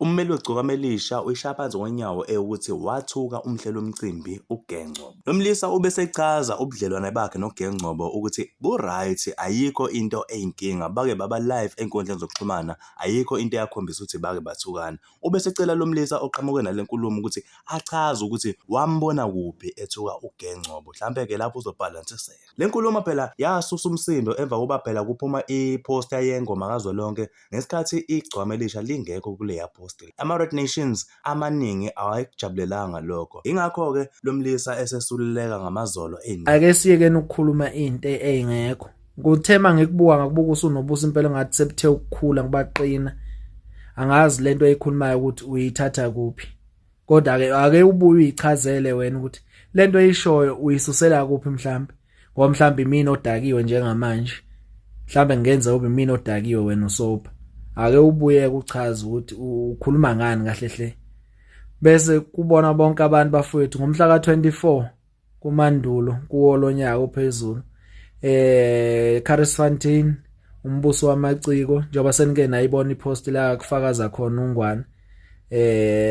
Ummeli weGcokama Elisha uyishaya phansi ngonyawo ewukuthi wathuka umhleli womcimbi uGe Ngcobo. Lo mlisa ubesechaza ubudlelwane bakhe noGe Ngcobo ukuthi bu-right, ayikho into eyinkinga, bake baba live ey'nkundleni zokuxhumana, ayikho into eyakhombisa ukuthi bake bathukana. Ubesecela lo mlisa oqhamuke nale nkulumo ukuthi achaze ukuthi wambona kuphi ethuka uGe Ngcobo, hlampe-ke lapho uzobhalansiseka. Le nkulumo phela yasusa umsindo emva kokuba phela kuphuma iphosta yengoma kazwelonke ngesikhathi igcwama elisha lingekho kuleya post. Ama-Red Nations amaningi awayekujabulelanga lokho. Yingakho-ke lo mlisa esesuleleka ngamazolo ey'ngqondo. Ake siyekeni ukukhuluma into ey'ngekho. Kuthe mangikubuka ngakubuka usunobuso impela ngathi sebuthe ukukhula ngibaqina. Angazi lento oyikhulumayo ukuthi uyithatha kuphi. Kodwa ke ake ubuye uyichazele wena ukuthi lento oyishoyo uyisusela kuphi mhlambe. Ngoba mhlambe imina odakiwe njengamanje. Mhlambe ngenze ube imina odakiwe wena usopa. Ake ubuye kuchaza ukuthi ukhuluma ngani kahle hle. Bese kubona bonke abantu bafowethu ngomhla ka-24 kuMandulo kuwo lonyaka ophezulu Carisfontein umbuso wamaciko njengoba senike nayibona ipost la kufakaza khona uNgwane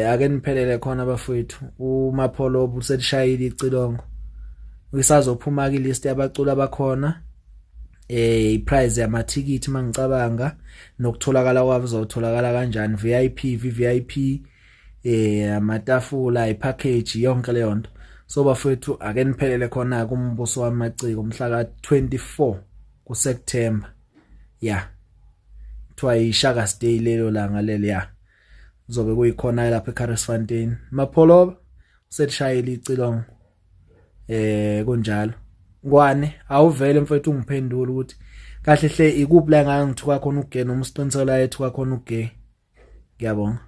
ake niphelele khona bafowethu uMapholo uselishayile icilongo usazophuma ki list yabaculi abakhona iprice yamathikithi mangicabanga nokutholakala kwabo uzotholakala kanjani VIP VVIP amatafula ipackage yonke leyo nto. So bafowethu ake niphelele khona kumbuso wamaciko mhla ka 24 kuSeptember. Yeah, kuthiwa iShaka's Day lelo langa leli, ya kuzobe kuyikhona lapha eCarisfontein. Mapholoba selishayile icilongo kunjalo. Ngwane awuvele mfethu ungiphendule ukuthi kahle hle ikuphi la ngangithuka khona uGe noma usiqiniseko la ethuka khona uGe. Ngiyabonga.